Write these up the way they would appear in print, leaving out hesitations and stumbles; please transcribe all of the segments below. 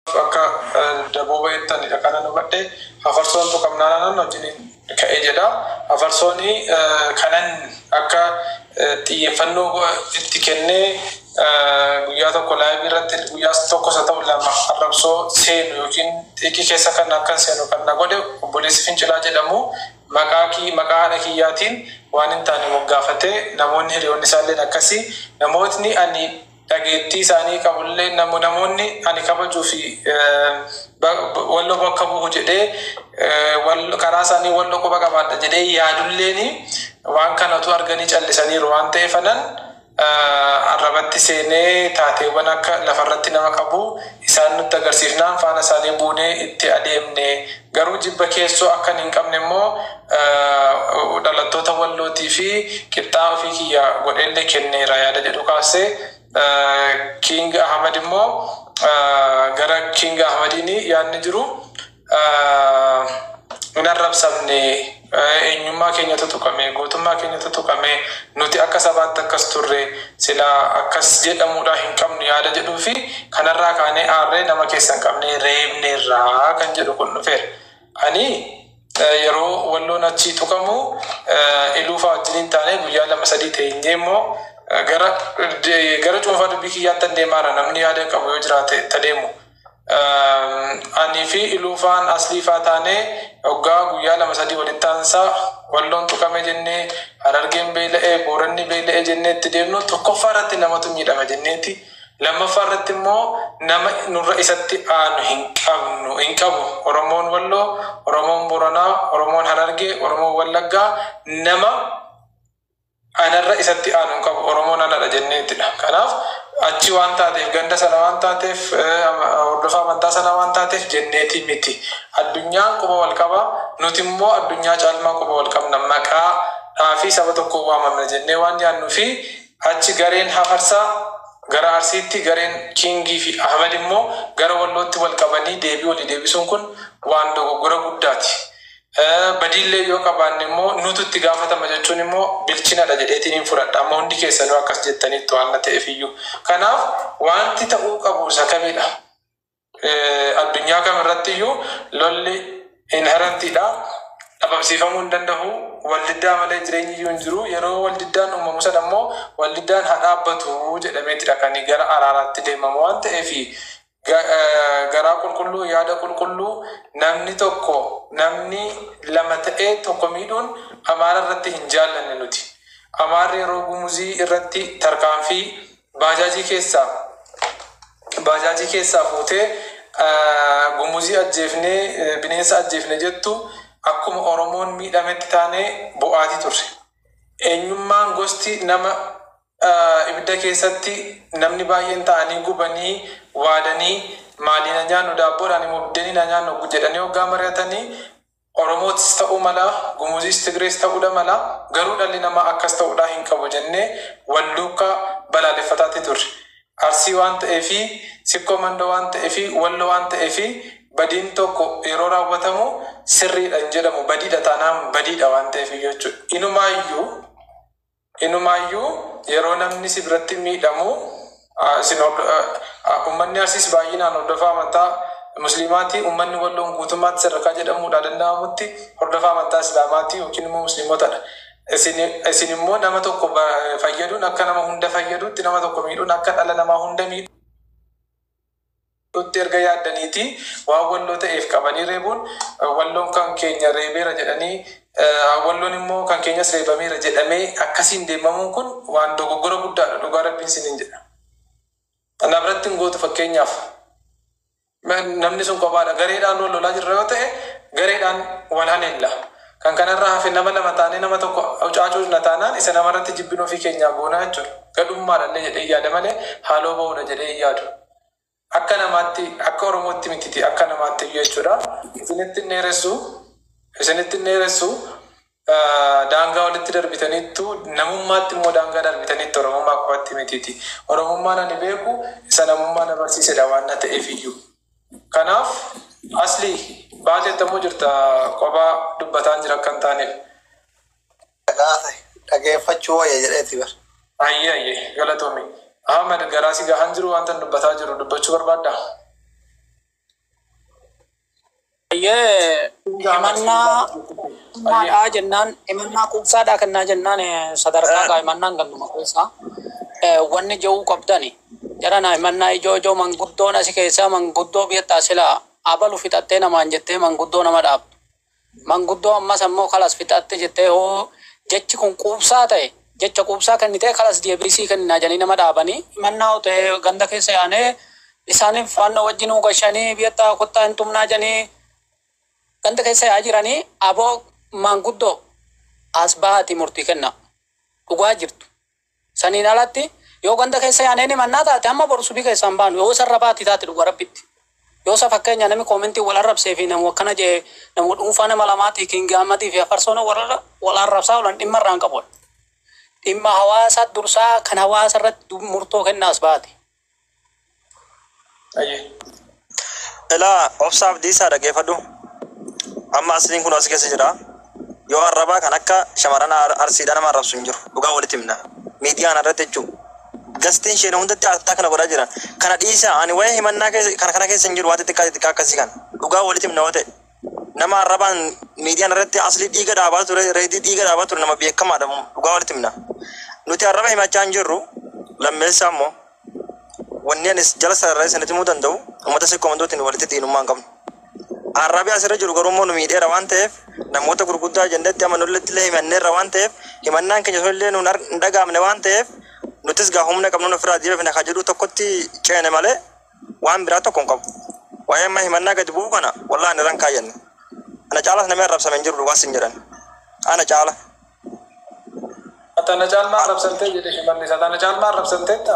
Akka daboo ba'ettanidha kanan hubadhe. Hafarsoon tuqamnaan wajjin ka'e jedha. Hafarsoon kanan akka xiyyeeffannoo itti kennee guyyaa tokko live irratti, guyyaa tokkos haa ta'u lama, arrabsoo seenu yookiin xiiqii keessa kan akkan seenu kan na godhe obboleessi Fincilaa jedhamu maqaa kii maqaa haadha kiyyaatiin waan hin taane moggaafatee, namoonni hiriyoonni isaallee akkasii, namootni ani dhageettii isaanii qabullee, namoonni ani kabajuu fi Walloo bakka bu'u jedhee, karaa isaanii Walloo quba qabaadha jedhee yaadulleeni waan kanatu arganii callisaniiru waan ta'eef anan arrabatti seenee taateewwan akka lafarratti nama qabu isaan nutti agarsiifnaan faana isaanii buunee itti adeemne. Garuu jibba keessoo akka hin qabne immoo dhalattoota Wallootii fi qixxaa ofii kiyya godheellee kenneera yaada jedhu kaasee. King Ahmad immoo, gara King Ahmadiin yaadni jiru, hin arrabsamne, eenyummaa keenyatu tuqame, gootummaa keenyatu tuqame, nuti akka sabaatti akkas turre, silaa akkas jedhamuudha hin qabnu yaada jedhuu fi kanarraa kaanee aarree nama keessa hin qabne reebneerraa kan jedhu kun dhufeera. Ani yeroo Walloon achii tuqamu Iluufaa wajjin taane guyyaa 2 3 teenyee immoo gara cuunfaa dubbii kiyyaatti deemaara, namni yaada qabu yoo jiraate tadeemu. Ani fi Iluufaan Asliifaa taanee hoggaa guyyaa 2 3 walitti aansaa Walloon tuqame jennee, Harargeen beela'ee, Booranni beela'ee jennee itti deemnu, tokkoffaa irratti namatu miidhama jenneeti. Lammaffaa irratti immoo nama nurra isatti aanu hin qabnu, hin qabu. Oromoon Walloo, Oromoon Booranaa, Oromoon Harargee, Oromoon Wallaggaa nama anarra isatti aanu hin qabu. Oromoon anadha jenneetidha. Kanaaf achi waan taateef, ganda sana waan taateef, hordofaa amantaa sana waan taateef jenneetii miti. Addunyaan quba wal qaba. Nuti immoo addunyaa caalmaa quba wal qabna. Maqaa fi saba tokko waamamna jennee waan yaadnuu fi achi gareen Hafarsaa gara Arsiitti, gareen Kingii fi Ahmad immoo gara Wallootti wal qabanii deebii walii deebisuun kun waan dogoggora guddaati. Badiillee yoo qabaanne immoo nutu itti gaafatama jechuun immoo bilchinadha jedheetiin hin fudhadha. Amma hundi keessanuu akkas jettaniittu waan na ta'eef iyyuu. Kanaaf wanti ta'uu qabu isa kamidha? Addunyaa kamirratti iyyuu lolli inherentiidha. Dhabamsiifamuu hin danda'u. Waldiddaa malee jireenyi iyyuu hin jiru. Yeroo waldiddaan uumamu sana immoo waldiddaan haa dhaabbatu jedhameetidha kan gara araaraatti deemamu waan ta'eef, garaa qulqulluu, yaada qulqulluu, namni tokko, namni lama ta'ee tokko miidhuun Amaara irratti hin jaallanne nuti. Amaarri yeroo Gumuzii irratti tarkaanfii baajaajii keessaa fuutee Gumuzii ajjeefnee, bineensa ajjeefne jettu, akkuma Oromoon miidhametti taanee bu'aatii turre. Eenyummaan gosti nama ibidda keessatti namni baay'een ta'anii gubanii waadanii, maaliin nyaannu, daabboodhaan immoo buddeeniin nyaannu jedhanii hoggaa mari'atanii, Oromootis ta'uu mala, Gumuziis, Tigrees ta'uudha mala, garuu dhalli namaa akkas ta'uudhaa hin qabu jennee wal duukaa balaaleffataatti turre. Arsii waan ta'eefi, Sikkoo Mandoo waan ta'eefi, Wallo waan ta'eefi badiin tokko yeroo raawwatamu sirriidha hin jedhamu, badiidha taanaan badiidha waan ta'eef jechuudha. Inumaayyuu yeroo namni si biratti miidhamu, isin uummanni Arsiis baay'inaan hordofaa amantaa Musliimaati. Uummanni Walloon guutummaatti sadarkaa jedhamuudha danda'amutti hordofaa amantaa Islaamaati yookiin immoo Musliimotadha. Isin immoo nama tokko fayyaduun akka nama hunda fayyaduutti, nama tokko miidhuun akka dhala namaa hunda miidhuutti erga yaaddaniiti waan Walloo ta'eef qabanii reebuun, Walloon kan keenya reebeera jedhanii, Walloon immoo kan keenyas reebameera jedhamee akkasiin deemamuun kun waan dogoggora guddaadha, dhugaa Rabbiin sinin jedha. Na biratti hin gootu. Fakkeenyaaf namni sun kophaadha, gareedhaan wal lolaa jirra yoo ta'e gareedhaan wal haleella. Kan kanarraa hafe nama lama taanee nama tokko caacuus na taanaan isa namarratti jibbin ofii keenyaa goonaa jechuudha. Gadhummaadha illee jedhee yaada malee haaloo ba'uudha jedhee yaadu. Akka namaatti, akka Oromootti mititi, akka namaatti iyyuu jechuudha. Isinitti hin dheeressu. Isinitti hin dheeressu. Daangaa walitti darbitaniittu, namummaatti immoo daangaa darbitaniittu, Oromummaa qofatti mititi. Oromummaan ani beeku isa namummaa na barsiisedha waan na ta'eef iyyuu. Kanaaf Asli baateettammoo jirta, kophaa dubbataan jira akka hin taaneef. Dhagaate dhageeffachuu wayya jedheeti bar. Ayyee ayyee, galatoomi. Ahmad, garaa si gahan jiru wanta dubbataa jiru dubbachuu barbaaddaa? Ayyee himannaa maadhaa jennaan, himannaa quubsaadhaa kennaa jennaan, sadarkaa gaa himannaan ganduma keessaa wanni ja'uu qabdani. Jarana himannaa ijoo ijoo manguddoon asi keessaa manguddoo biyya silaa abalu fixattee namaan jettee manguddoo nama dhaabdu. Manguddoo ammas ammoo kalas fixatte jettee hoo jechi kun quubsaa ta'e, jecha quubsaa kennitee kalas deebisii kenninaa jedhanii nama dhaabanii, himannaa hoo ta'e ganda keessa yaanee isaaniif faannoo wajjin gashanii biyya kottaa hin tumnaa jedhanii ganda keessa yaa jiranii. Aboo manguddoo as bahaati murtii kenna dhugaa jirtu. Saniin alatti yoo ganda keessa yaanee himannaa taate amma boru subii keessaan baanu yoo sarara baati taate dhugaa rabbitti. Yoo isa fakkeenya namni koomentii wal arrabsee fi namu akkana jee, namu dhuunfaa nama lamaatii Kingaamatii fi Afarsoon wal arrabsaa oolan dhimma irraan qabu. Dhimma hawaasa dursaa kan hawaasa irratti murtoo kennaas baate. Ayyee. Ilaa, obsaaf diisaa dhaggeeffadhu. Amma asliin kun as keessa jira. Yoo arrabaa kan akka shamarran Arsiidhaa nama arrabsu hin jiru. Dhugaa walitti himna. Miidiyaan irratti jechuudha. Gastiin isheen hundatti artaa kana godhaa jiran. Kana dhiisaa, ani waa'ee himannaa keessa kana kana keessa hin jiru, waan xixiqqaa xixiqqaa akkasii kana. Dhugaa walitti himna yoo ta'e. Nama arrabaan miidiyaan irratti aslii dhiiga dhaabaa ture, reetii dhiiga dhaabaa ture, nama beekamaadha, dhugaa walitti himna. Nuti arraba himachaa hin jirru. Lammeessaa immoo wanni ani jala sararee isinitti himuu danda'u, uummata sikkoo mandootiin walitti diinummaa hin qabnu. Arrabi asirra jiru garuu immoo nu miidheera waan ta'eef, namoota gurguddaa jennetti amanulletti illee himanneerra waan ta'eef, himannaan keenya sunillee nu hin dhagaamne waan ta'eef, nutis gaa humna qabnu ofirraa deebifna ka jedhu tokkotti ceene malee waan biraa tokko hin qabu. Waa'ee amma himannaa gadi bu'uu kana wallaahi ani irra hin kaayyanne. Ana caalas namni arrabsame hin jiru, dhugaas hin jedhan. Ana caala. Tana caalmaa arrabsamtee jedhe shimallis. Tana caalmaa arrabsamteetta?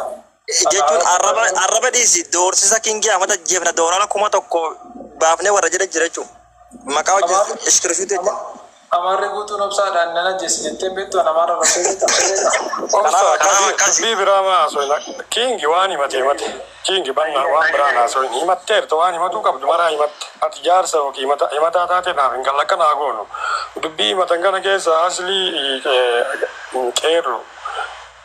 Jechuun arraba arraba dhiisi, doorsisa Kingii Ahmad ajjeefna, doolaara 1000 baafnee warra jedhe jira jechuudha. Maqaa hojii iskirifiitu jechuudha. Amaarri guutuun obsaadhaan nan ajjeesi jettee beektu ana arrabsee beekta. Kanaaf Obsa kanaaf akkasi akkasi. Dubbii biraa maa haasofna? Kingi waan himate himate. Kingi bannaa waan biraan haasofin. Himatteerta, waan himatuu qabdu maraa himatte. Ati jaarsa yookiin himata himataa taate naaf hin galle, akka naa goonu. Dubbii himatan kana keessa aslii qeerru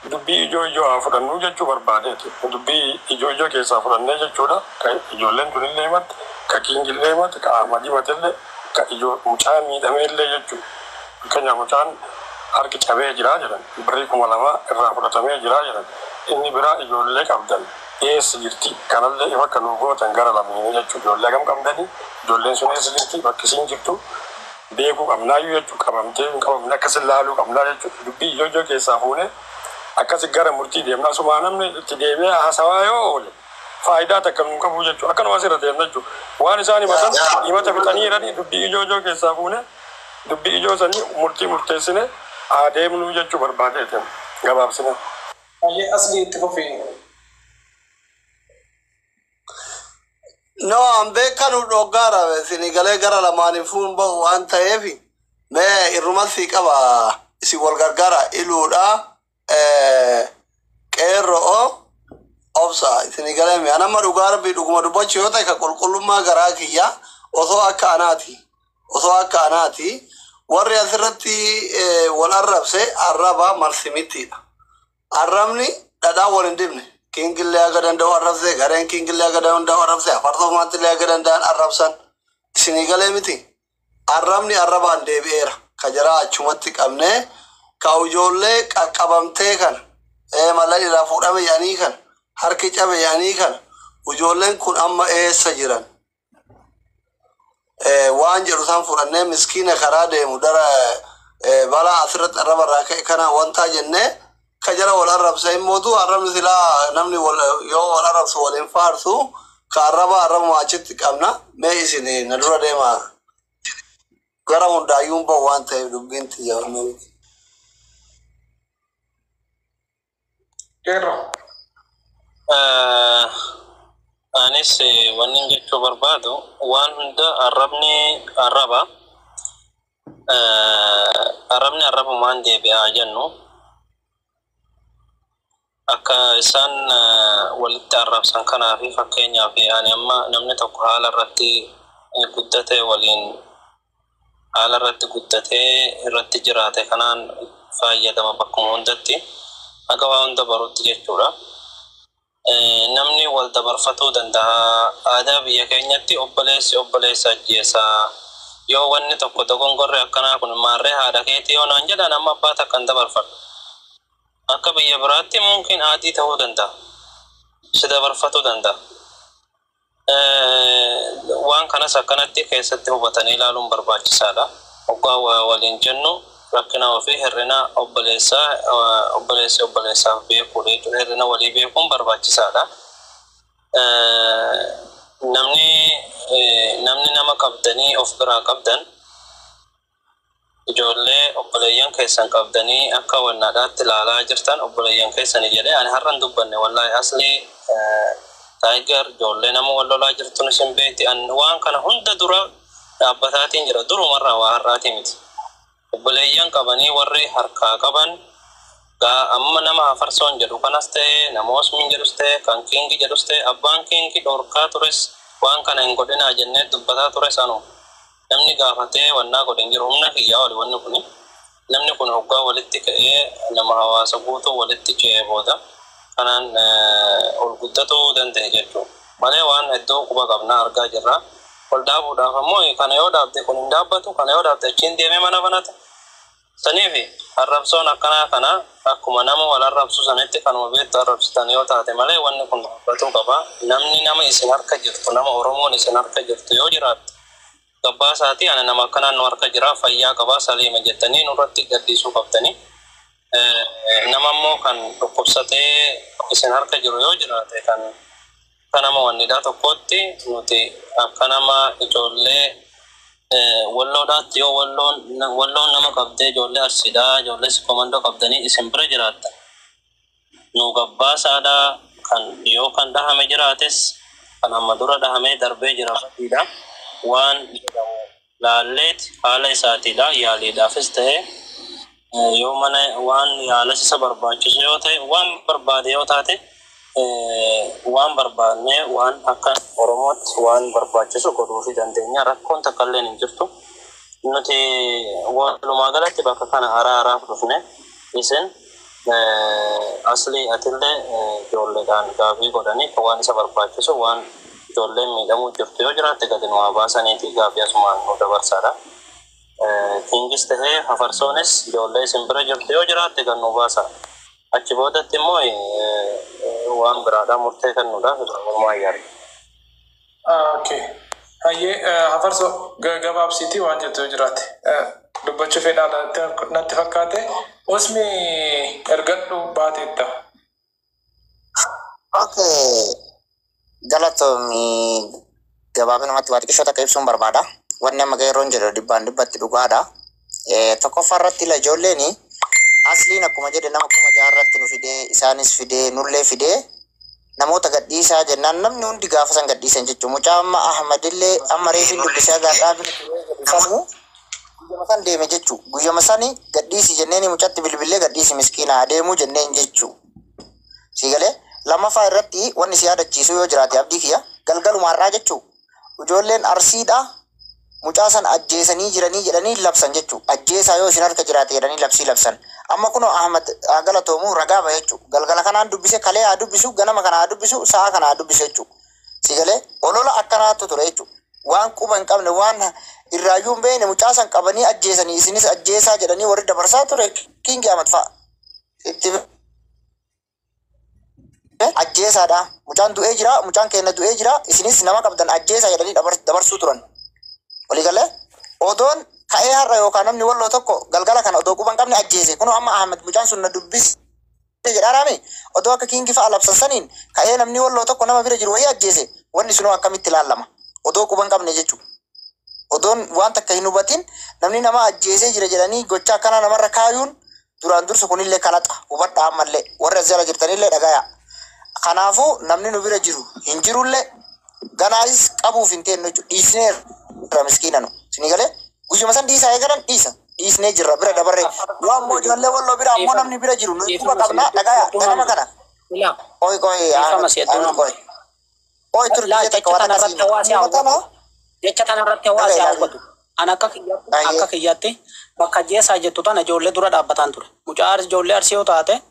dubbii ijoo ijoo haa fudhannuu jechuu barbaadeeti. Dubbii ijoo ijoo keessaa fudhannee jechuudha. Ka ijoolleen tunillee himatte, ka Kingillee himatte, ka Ahmad himatillee, ka ijoo mucaa miidhameellee jechuudha. Fakkeenyaaf mucaan harki cabee jira jedhan, birrii 2000 irraa fudhatamee jira jedhan. Inni biraa ijoollee qabdan eessa jirti, kanallee ifa akka nuu gootan gara lameenii jechuudha. Ijoollee hagam qabdanii, ijoolleen sun eessa jirti, bakki isiin jirtu beekuu qabnaayyuu jechuudha. Qabamtee hin qabamne akkasin laaluu qabnaa jechuudha. Dubbii ijoo ijoo keessaa fuunee akkasi gara murtii deemna. Asumaa namni itti deebi'ee haasawaa yoo oole faayidaa takka nu qabu jechuudha. Akkanuma asirra deemna jechuudha. Waan isaan himatan himata fixanii jiranii, dubbii ijoo ijoo keessaa fuune, dubbii ijoo sanii murtii murteessine haa deemnuu jechuu barbaadeeti gabaabsine. Ayyee, asli itti fufi. No, an beekanu dhoggaara isin galee gara lamaaniin fuun bahu waan ta'eef, mee irruma sii qaba, isin wal gargaara iluudha, qeerro'o, obsa isin galee. Mi anamma dhugaa rabbii dhuguma dubbachuu yoo ta'e, ka qulqullummaa garaa kiyya osoo akka anaati warri asirratti wal arrabse arraba marsimittiidha. Arrabni dhadhaa wal hin dibne. Kingillee haga danda'u arrabse, gareen Kingillee haga danda'u arrabse, afartoomaattillee haga danda'an arrabsan. Isinii galee miti. Arrabni arrabaan deebi'eera. Ka jaraa achumatti qabnee, ka ijoollee qaqqabamtee kana, mala irraa fuudhame jedhanii kana, harki cabe jedhanii kana, ijoolleen kun amma eessa jiran? Waan jedhu san fudhannee, miskiina karaa deemu dara balaa asirratti arraba irraa ka'e kana wanta jennee, ka jara wal arrabsa immootu arrabni silaa namni wal yoo wal arrabsu wal hin faarsu, ka arraba arrabuma achitti qabna. Mee isin na dura deema, gara hundaayyuun bahu waan ta'eef dubbiin tiyya. Qeerroo. Anis wanni jechuu barbaadu waan hunda arrabni arraba. Arrabni arrabumaan deebi'aa jennu, akka isaan walitti arrabsan kanaa fi fakkeenyaaf ani amma namni tokko haala irratti guddate waliin haala irratti guddatee irratti jiraate kanaan fayyadama bakkuma hundatti haga waa hunda barutti jechuudha. Namni wal dabarfatuu danda'a. Aadaa biyya keenyatti obboleessi obboleessa ajjeesaa. Yoo wanni tokko dogongorre akkanaa kun maarree haadha keetii yoo naan jedhan amma abbaa takka hin dabarfadhu. Akka biyya biraatti mumkin aadii ta'uu danda'a. Si dabarfatuu danda'a. Waan kanas akkanatti keessatti hubatanii ilaaluun barbaachisaadha. Hoggaa waliin jennu rakkina ofii hir'ina obboleessaa obboleessi obboleessaaf beekuudha jechuudha. Hir'ina walii beekuun barbaachisaadha. Namni nama qabdanii of biraa qabdan ijoollee obboleeyyan keessan qabdanii akka wannaadhaatti ilaalaa jirtan obboleeyyan keessanii jedhee ani har'a hin dubbanne, wallaahi aslii taayigar ijoollee nama wal lolaa jirtun isin beekti. An waan kana hunda dura dhaabbataatiin jira, durumarraa waa har'aatii miti. Obboleeyyan qabanii warri harkaa qaban gaa amma nama hafarsoon jedhu kanas ta'e, nama osmiin jedhus ta'e, kan kingi jedhus ta'e, abbaan kingi dhorkaa tures, waan kana hin godhinaa jennee dubbataa tures anu namni gaafatee wannaa godhe hin jiru. Humna kiyyaa oli wanni kuni, namni kun hoggaa walitti ka'ee nama hawaasa guutuu walitti ce'ee booda kanaan ol guddatuu danda'e jechuudha. Malee waan hedduu quba qabnaa argaa jirra. Ol dhaabuudhaaf ammoo kana yoo dhaabde kun hin dhaabbatu, kana yoo dhaabde achiin deemee mana banata. Saniifi arrabsoon akkanaa kana akkuma nama wal arrabsu sanitti kanuma beektu arrabsitan yoo taate malee wanni kun dhaabbatuu qaba. Namni nama isin harka jirtu, nama Oromoon isin harka jirtu yoo jiraatte gabbaasaatii ana nama akkanaan nu harka jira, fayyaa qabaa, saliima jettanii nurratti gaddisuu qabdanii. Nama immoo kan dhukkubsatee isin harka jiru yoo jiraate, kan akka nama wannidhaa tokkotti nuti akka nama ijoollee walloodhaatti yoo walloon nama qabdee ijoollee arsiidhaa ijoollee sikomandoo qabdanii isin bira jiraattan nu gabbaasaadhaa, kan yoo kan dhahame jiraates kan amma dura dhahamee darbee jira badiidha waan jedhamu laalleeti haala isaatiidha yaaliidhaafis ta'e yoo mana waan yaalas isa barbaachisu yoo ta'e, waan barbaade yoo taate, waan barbaadne waan akka Oromootti waan barbaachisu godhuufi dandeenya. Rakkoon takka illee hin jirtu. Nuti walumaa galatti bakka kana araaraaf dhufne. Isin aslii atillee ijoolleedhaan gaafii godhanii waan isa barbaachisu, waan ijoolleen miidhamuu jirtu yoo jiraatte gadi nu haa baasaniiti gaafii asumaan nu dabarsaadha. Kingis tahee hafarsoonis ijoollee isin bira jirtu yoo jiraatte gad nu baasa. Achi boodatti immoo waan biraadhaa murtee kennuudhaaf walumaa yaala. Okay. Hayyee, hafarsoo gabaabsiitii waan jettu yoo jiraate. Dubbachuu fedhaa natti fakkaate. Osmi ergadhu baateetta. Okay. Galatoomii, gabaabinumatti waa xiqqishoo takka ibsuun barbaada. Wanni amma qeerroon jedhu dhibbaan dhibbatti dhugaadha. Tokkoffaa irratti ila ijoolleen asliin akkuma jedhe nama 6,000 irratti nu fidee, isaanis fidee, nullee fidee, namoota gadhiisaa jennaan namni hundi gaafa san gadhiisan jechuudha. Mucaa amma Ahmadillee amma reefin dubbisee gaadhaa bira turee jedhu sanuu guyyama san deeme jechuudha. Guyyama sani gadhiisi jenneeni mucatti bilbilee gadhiisi miskiina adeemuu jenneen jechuudha. Si galee? Lammaffaa irratti wanni si yaadachiisu yoo jiraate, abdii kiyya, galgaluma har'aa jechuu ijoolleen arsiidha mucaa san ajjeesanii jiranii jedhanii labsan jechuu, ajjeesaa yoo isin harka jiraate jedhanii labsii labsan. Amma kunoo Ahmad haa galatoomu ragaa bahe jechuu. Galgala kanaan dubbise, kalee haa dubbisu, ganama kana haa dubbisu, sa'a kana haa dubbisu jechuu. Si galee? Olola akkanaatu ture jechuu. Waan quba hin qabne, waan irraayyuu hin beekne, mucaa san qabanii ajjeesanii isinis ajjeesaa jedhanii warri dabarsaa ture Kingi Ahmad fa'a. Itti ajjeesaadha. Mucaan du'ee jira, mucaan keenya du'ee jira, isinis nama qabdan ajjeesaa jedhanii dabarsuu turan. Waliigalee odoon ka'ee har'a yookaan namni walloo tokko galgala kana odoo quba hin qabne ajjeese. Kunoo amma Ahmed mucaan sun na dubbise jedhaaraami. Odoo akka Kingi fa'a labsan saniin ka'ee namni walloo tokko nama bira jiru wayii ajjeese. Wanni sunoo akkamitti ilaallama? Odoo quba hin qabne jechuudha. Odoon waan takka hin hubatin namni nama ajjeesee jira jedhanii gocha akkanaa namarra kaayuun duraan dursu kunillee kalaxa. Hubadhaa, ammallee warri as jala jirtanillee dhagaya. Kanaafuu namni nu bira jiru hin jirullee ganaayis qabuuf hin teennu jechuudha. Dhiisneerra miskiina nu. Isinii galee? Guyyuma san dhiisaa eegalan dhiisa. Dhiisnee jirra bira dabarree. Yoo ammoo ijoollee walloo bira ammoo namni bira jiru nu quba qabnaa dhagaya ganama kana. Ilaa Qoy qoy dhiifama Ahmed si hedduu Ahmed nama. qoy. Qoy turi Laa biyya takka jecha waan tana akkasii irratti hawaasi haa hima. hubatu. Tana Jecha tana irratti hawaasi dhagaya haa ilaali. hubatu. An akka kiyyaatti Ayyee. akka kiyyaatti bakka ajjeesaa jettu tana ijoollee dura dhaabbataan ture. Mucaa ijoollee arsii yoo taate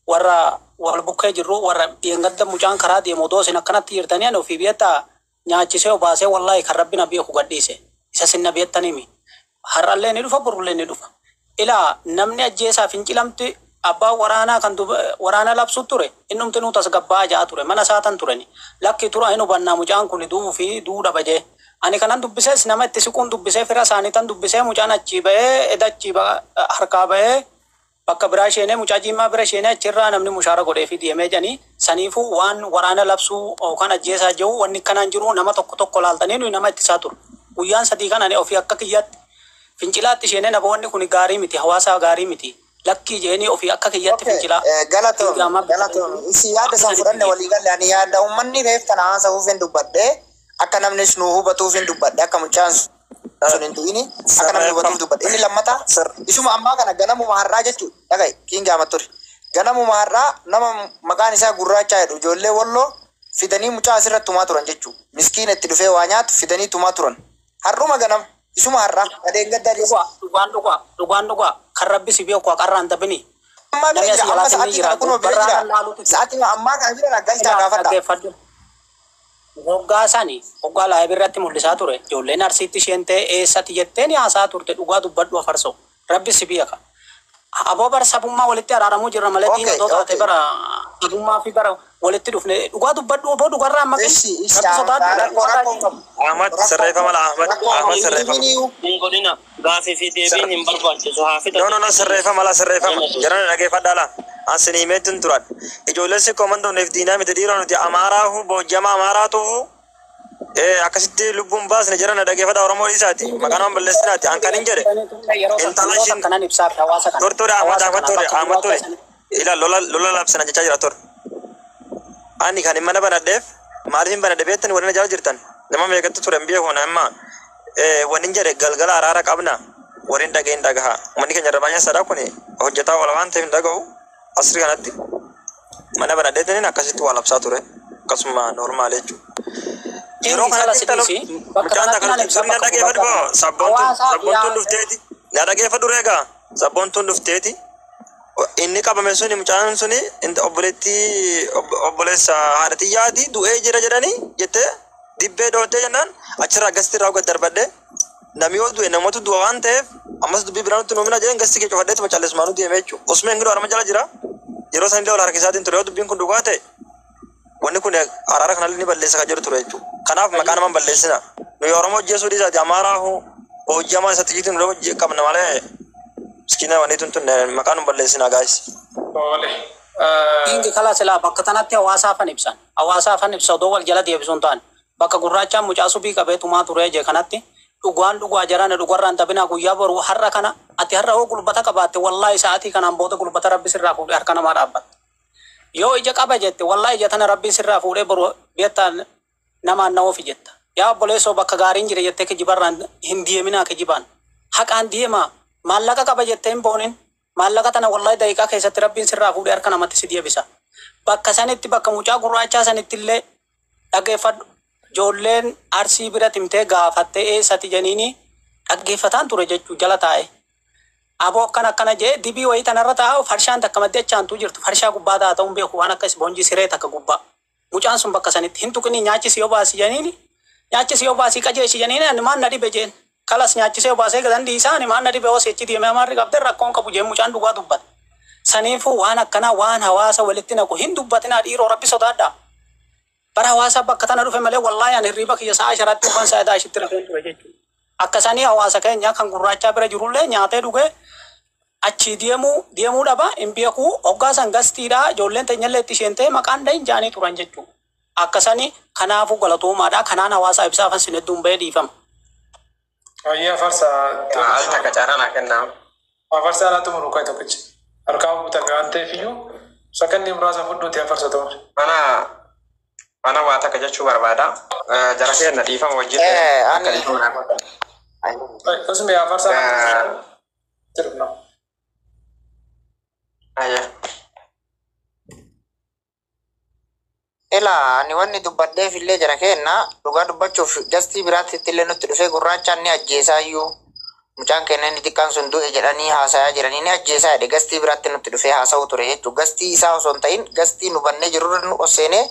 Warra wal bukkee jirru, warra dheengadda mucaan karaa deemu odoo isin akkanatti jirtanii, ani ofii beektaa nyaachisee obaasee, wallaahi kan rabbi na beeku gadhiise isa sin na beektanimi. Har'allee ni dhufa, borullee ni dhufa. Ilaa, namni ajjeesaa fincilamti abbaan waraanaa kan waraana labsu ture, innumti nuu tasgabbaa ja'a ture, mana saatan turani. Lakki tura, hin hubannaa, mucaan kun du'uu fi du'uu dhaba jee. Ani kanan dubbisees nama itti siquun dubbisee, fira isaanii tan dubbisee, mucaan achii bahee, eda achii harkaa bahee, bakka biraa isheenee, mucaa jiimmaa bira isheenee, achirraa namni mushaara godhee fi deemee jedhanii. Saniifuu waan waraana labsuu yookaan ajjeesaa jiru wanni kanaan jiru, nama tokko tokko laaltanii, nuyi nama ittisaa ture. Guyyaan 3 kan ani ofii akka kiyyaatti fincilaatti isheenee, namoonni kun gaarii miti, hawaasa gaarii miti. Lakkii jeenii ofii akka kiyyaatti fincilaa. Galatoom, galatoom. Isi yaada san fudhanne, walii galle. Ani yaada uummanni reef tana haasa'uuf hin dubbadhe, akka namnis nu hubatuuf hin dubbadhe, akka mucaan sun hin du'ini akka namni hubatuuf dubbadhe. Inni lammataa isuma ammaa kana ganamuma har'aa jechuudha. Dhaga'i, kiin gaama ture. Ganamuma har'aa nama maqaan isaa Gurraachaa jedhu ijoollee Walloo fidanii mucaa asirratti tumaa turan jechuudha. Miskiina itti dhufee waa nyaatu fidanii tumaa turan. Har'uma ganama isuma har'aa gadeen gaddaa. Dhugaa, dhugaan dhugaa, dhugaan dhugaa, kan rabbi si beeku haqarraan taphini. Ammaa bira Namni jira asii amma jalaatiin ni sa'aatii jira. kana kunoo bira Gubbarraa jira. nan laaluutu jira. Sa'aatii ammaa kana bira galchaa Ilaa, gaafadha. dhaggeeffadhu. Hoggaa sani hoggaa live irratti mul'isaa ture. Ijoolleen Arsiitti isheen ta'e eessatti jettee ni haasaa turte, dhugaa dubbadhu afarsoo. Rabbi si beeka. Aboo, bara sabummaa walitti araaramuu jirra malee diina otoo taate bara sabummaa fi bara walitti dhufne, dhugaa dubbadhu oboo, dhugarraa maqin. Ishi ishi. Rabbi sodaadhu. Rakkoo rakkoo hin qabu. Ahmad, Rakkoo hin sirreeffama qabu. la Ahmad. Rakkoo hin Ahmad, qabu. sirreeffama. Deebiin Hin godhina, gaafii fi deebiin hin barbaachisu, haa No, no, no, fixatu. Sirreeffama la, sirreeffama. Jarana, dhageeffadhaa la. Asin himeetin turan. Ijoolleen si komandoon diinaa miti dhiiroo, nuti Amaaraahu boojjama Amaaraatu akkasitti lubbuun baasne. Jarana, dhageeffadhaa, Oromoo dhiisaati. Maqaa nama balleessinaati. An kan hin jedhe. Yeroo Intala yeroo ishiin akkanan ibsaaf hawaasa kana. Tor, tore Ahmad, Hawaasa Ahmad, kana tore bakka Ahmad, tore. gurraacha sanitti. Ila lola lola labsana jechaa jira tor. Ani kan hin mana banadheef maaliif hin banadhe beektan? Warri na jala jirtan nama meeqatti ture hin beeku. Amma wanni hin jedhe, galgala araara qabna, warri hin dhaga'in dhagaha. Uummanni keenya irra baay'een sadaa kun hojjetaa oola waan ta'eef hin dhaga'u. Asrii kanatti mana banadheetiin akkasitti waa labsaa ture, akkasuma normal jechuudha. Yeroo Inni sala kanatti intala sidiisi bakka mucaan kanatti takka nan ibsa dur na bakka dhageeffadhu gurraacha boo kana. sabboontuun Hawaasaa sabboontuun yaa dhufteeti na dhageeffadhu reegaa, sabboontuun dhufteeti inni qabame suni, mucaan suni obboleettii obboleessa haadha xiyyaati du'ee jira jedhanii jettee dibbee dhoottee jennaan, achirraa gasti irraa gad darbadhe. Namni yoo du'e namatu du'a waan ta'eef, ammas dubbii biraa nutti nuumina jedhan, gasti kee cufadheetu macaallesumaanuu deeme jechuudha. Osuma hin arma jala jira, yeroo san illee ol harka isaatiin ture. Yoo dubbiin kun dhugaa ta'e, wanni kun araara kanallee ni balleessa kan jedhu ture jechuudha. Kanaaf maqaa nama hin balleessina. Nuyi Oromoo ajjeesuu dhiisaati, Amaaraa hoo hojii isa xiyyiitiin nu qabna malee miskiina wanni tun tun maqaa nu balleessina, guys. Tole. Ingi kala silaa bakka tanatti hawaasaafan ibsan. Hawaasaafan ibsa odoo wal jala deebisuun ta'an. Bakka gurraachaan mucaa subii qabee tumaa turee jee kanatti dhugaan dhugaa, jarana, dhugarraan taphinaa. Guyyaa boru har'a kana ati har'a hoo gulbata qabaatte, wallaahi sa'aatii kanaan booda gulbata rabbi sirraa fuudhee harka namaa dhaabbatta. Yoo ija qaba jette, wallaahi ija tana rabbi sirraa fuudhee boru beektaan namaan na ofi jetta. Yaa obboleessoo, bakka gaariin jira jettee kijibarraan hin deeminaa, kijibaan. Haqaan deemaa. Maallaqa qaba jettee hin boonin. Maallaqa tana wallaahi daqiiqaa keessatti rabbiin sirraa fuudhee harka namatti si deebisa. Bakka sanitti, bakka mucaa gurraachaa sanitti illee dhaggeeffadhu. Ijoolleen Arsii bira timtee gaafattee eessatti jeniini dhaggeeffataan ture jechuu jala taa'e. Aboo, akkana akkana jee, dibii wayii tanarra taa'u, farshaan takka maddee achaantuu jirtu, farshaa gubbaa ta'a ta'uun beeku, waan akka ispoonjii siree takka gubbaa. Mucaan sun bakka sanitti hin tuqini, nyaachisi yoo baasi jeniini, nyaachisi yoo baasii qajeelchi jeniini, ani maan na dhibe jeen. Kalas nyaachisee yoo baasee galan dhiisaa, ani maan na dhibe, hoos echi deemee amaarri qabdee rakkoon qabu jeen, mucaan dhugaa dubbate. Saniifuu waan akkanaa, waan hawaasa walitti naqu hin dubbatinaa dhiiroo, rabbi sodaadhaa. Bara hawaasa bakka tana dhufe malee, wallaahi ani hirriba kiyya sa'a sharaatti ufan sa'a daashitti rafeen ture jechuudha. Akka sanii hawaasa keenya kan gurraachaa bira jirullee nyaatee dhugee achii deemuu deemuu dhaba hin beeku, hoggaa san gastiidha, ijoolleen teenyallee itti isheen ta'e maqaan dhahin jaanii turan jechuudha. Akka sanii kanaafuu galatoomaadha, kanaan hawaasa ibsaafan sin hedduun bahee, dhiifama. Wayyaa farsa. Al takka carraa naa kennaa. Afarsa alaa xumuru kai tokkichi. Harkaa butame waan ta'eef iyyuu sakandii muraasa fudhuuti afarsa xumure. Mana waa takka jechuu barbaada. Jara keenya, dhiifama wajjin akka Ani dhiifama naa godhan. Usmi, afarsa alaa xumuru. Ayya. Ilaa, ani wanni dubbadheef illee, jara keenna, dhugaa dubbachuuf gastii biraatti illee nutti dhufee gurraachaan ni ajjeesaayyuu. Mucaan keenya inni xiqqaan sun du'e jedhanii haasayaa jiranii ni ajjeesaa jedhe gastii biraatti nutti dhufee haasa'u ture jechuudha. Gastii isaa osoo hin ta'in gastii nu bannee jirurra nu osseenee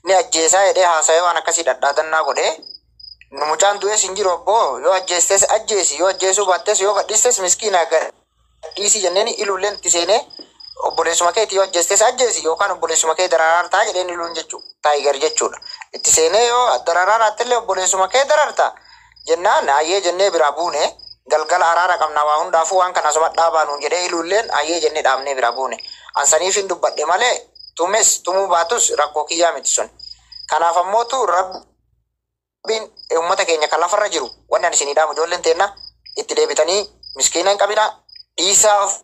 ni ajjeesaa jedhee haasa'ee waan akkasii dhadhaatannaa godhee nu mucaan du'es hin jiru obboo yoo ajjeestes ajjeesi yoo ajjeesuu baattes yoo gadhiistes miskiina gadhiisii jenneen iluulleen itti seenee obboleessuma keetii yoo ajjeestes ajjeesi yookaan obboleessuma kee dararaartaa jedheen iluun jechuudha. Taayigar jechuudha. Itti seenee yoo dararaaraallee obboleessuma kee dararta jennaan ayyee jennee biraa buune galgala araara qabna waa hundaafuu waan kana asuma dhaabaa nuun jedhee iluulleen ayyee jennee dhaabnee biraa buune. Ansaniif hin dubbadhe malee tumes tumuu baatus rakkoo kiyyaa miti sun. Kanaaf ammootu rabbiin uummata keenya kan lafarra jiru wanni ani isinii dhaamu ijoolleen teenna itti deebitanii miskiina hin qabina dhiisaa of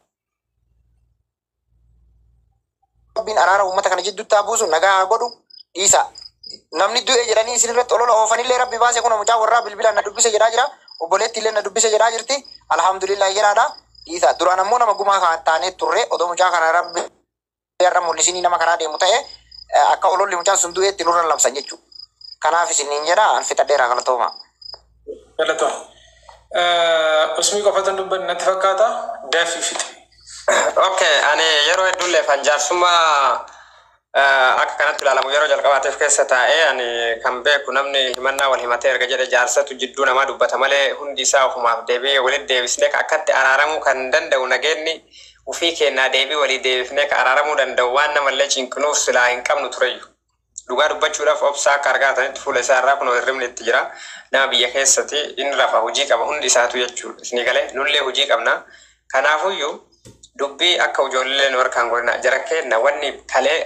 rabbiin araara uummata kana jidduutti haa buusu nagaa haa godhu dhiisa. Namni du'e jedhanii isin irratti olola oofanillee rabbi baase kun mucaa warraa bilbilaan na dubbise jedhaa jira. Obboleetti illee na dubbise jedhaa jirti. Alhamdulillah jedhaadha. Dhiisa. Duraan ammoo nama gumaa kan taanee turre odoo mucaa kana rabbi irra mul'isinii nama karaa deemu ta'e akka ololli mucaan sun du'eetti nurra labsan jechuudha. Kanaaf isiniin jedha an fixadheera galatooma. Galatoo. Usmii qofatu dubbanne natti fakkaata. Dafii fixe. Okay, ani yeroo hedduullee kan jaarsummaa akka kanatti ilaalamu yeroo jalqabaatiif keessa taa'ee ani kan beeku namni himannaa wal himatee erga jedhe jaarsatu jidduu namaa dubbata malee hundi isaa ofumaaf deebi'ee walitti deebisnee ka akkatti araaramuu kan danda'u nageenni ufii kennaa deebii walii deebifnee ka araaramuu danda'u waan namallee cinqinuuf silaa hin qabnu tureyyu. Dhugaa dubbachuudhaaf obsaa akka argatanitti fuula isaa irraa kun hirribni itti jira. Nama biyya keessatti inni rafa hojii qaba hundi isaatu jechuudha. Isinii galee nullee hojii qabna. Kanaafuyyuu dubbii akka ijoollee nu harkaan godhina jara kenna wanni kalee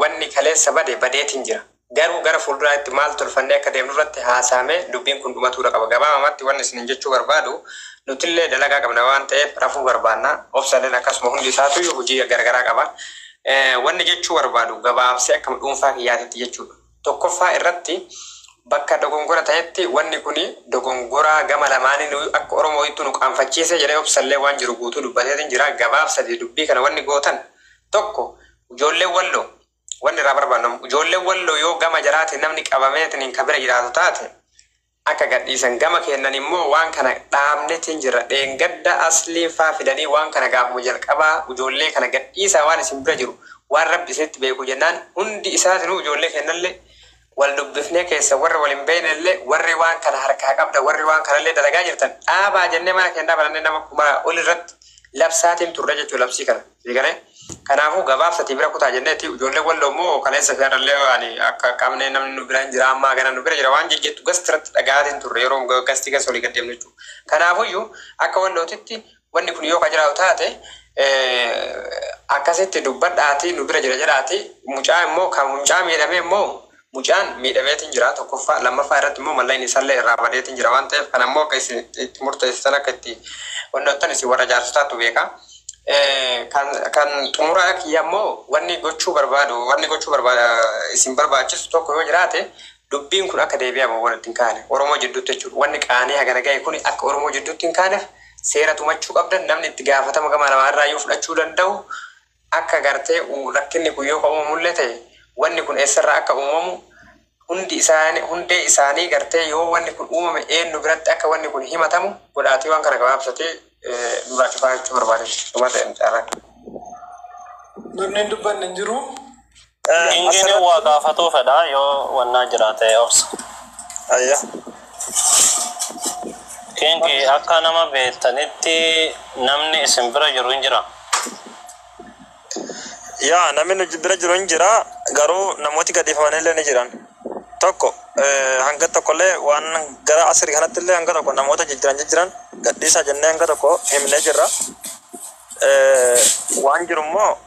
wanni kaleessa bade badeetiin jira. Garuu gara fuulduraatti maal tolfannee akka deemnu irratti haasaamee dubbiin kun dhumatuudha qaba. Gabaabumatti wanni isin jechuu barbaadu nutillee dalagaa qabna waan ta'eef rafuu barbaanna. Obsalleen akkasuma hundi isaatu hojii garagaraa qaba. Wanni jechuu barbaadu gabaabsee akkama dhuunfaa kiyyaatitti jechuudha. Tokkoffaa irratti bakka dogongora ta'etti wanni kuni dogongoraa gama lamaanii akka Oromootti nu qaanfachiise jedhee obsallee waan jiru guutuu dubbateetiin jira. Gabaabsatee dubbii kana wanni gootan tokko ijoolleen walloo wanni irraa barbaadamu ijoolleen walloo yoo gama jaraatiin namni qabameetiin kan bira jiraatu taate akka gadhiisan gama kennan immoo waan kana dhaabnetiin jira. Dheengadda aslii faa fidanii waan kana gaafuma jalqabaa ijoollee kana gadhiisaa waan isin bira jiru waan rabbi isinitti beeku jennaan hundi isaatinuu ijoollee kennallee wal dubbifnee keessa warra wal hin beeknellee warri waan kana harkaa qabda warri waan kanallee dalagaa jirtan dhaabaa jennee mana kennaa banannee nama kuma ol irratti labsaatiin turre jechuudha labsii kana. Fiigane kanaafuu gabaabsatii bira kutaa jenneeti ijoollee walloo immoo kaleessa fi ani akka qabnee namni nu bira hin jira ammaa gana nu bira jira waan jejjettu gasti irratti dhagaatiin turre yeroo gastii gasa olii gaddeemnu jechuudha. Kanaafuyyuu akka wallootitti wanni kun yoo ka jiraatu taate akkasitti dubbadhaatii nu bira jira jedhaati mucaa immoo kan mucaa miidhamee immoo mucaan miidhameetiin jira tokkoffaa lammaffaa irratti immoo mallaqni isaallee irraa badeetiin jira waan ta'eef kan ammoo akka isin itti murteessitan akka itti wannottan isin warra jaarsotaatu beeka. Kan xumuraa kiyya immoo wanni gochuu barbaadu wanni gochuu barbaadu isin barbaachisu tokko yoo jiraate dubbiin kun akka deebi'amu walitti hin kaane Oromoo jidduutti jechuudha. Wanni qaanii hagana ga'e kun akka Oromoo jidduutti hin kaaneef seera tumachuu qabdan namni itti gaafatama gama lamaarraa yoo fudhachuu danda'u akka gartee rakkinni kun yoo uumamullee ta'e wanni kun eessarraa akka uumamu hundi isaanii hundee isaanii gartee yoo wanni kun uumame eenyu biratti akka wanni kun himatamu godhaatee waan kana gabaabsatee nurraa cufaa jechuu barbaade dhuma ta'e caalaa. Namni hin dubbanne hin jiru. Ingini waa gaafatuu fedha yoo wannaa jiraate obsa. Ayya. Kingi akka nama beektanitti namni isin bira jiru hin jira. Yaa namni nu bira jiru hin jira garuu namooti gadhiifamanillee ni jiran. Tokko hanga tokkollee waan gara asrii kanattillee hanga tokko namoota jijjiran jijjiran gadhiisaa jennee hanga tokko himnee jirra. Waan jiru immoo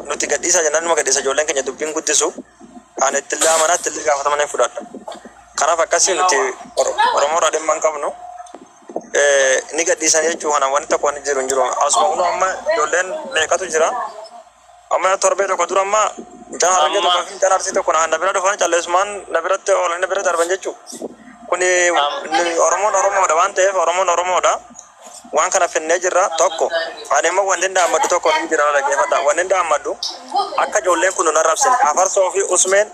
nuti gadhiisaa jennaan numa gadhiisa ijoolleen keenya dubbiin guddisu ani ittillee amanaa ittillee gaafatamanii fudhadha. Kanaaf akkasii nuti Oromoo irraa dhimma hin qabnu. Ni gadhiisan jechuu kana wanti tokko wanti jiru hin jiru. Asuma kun amma ijoolleen meeqatu jira. Amma torbee tokko dura amma mucaan harargee tokko fi mucaan arsii tokko na bira dhufan calleessumaan na biratti oolan na bira darban jechuu. Kuni Oromoon Oromoodha waan ta'eef Oromoon Oromoodha. Waan kana finnee jirra tokko. Ani immoo wanti dhaammadhu tokko ni jira dhaggeeffadha. Wanti dhaammadhu akka ijoolleen kun nun arrabsine afarsoo fi usmeen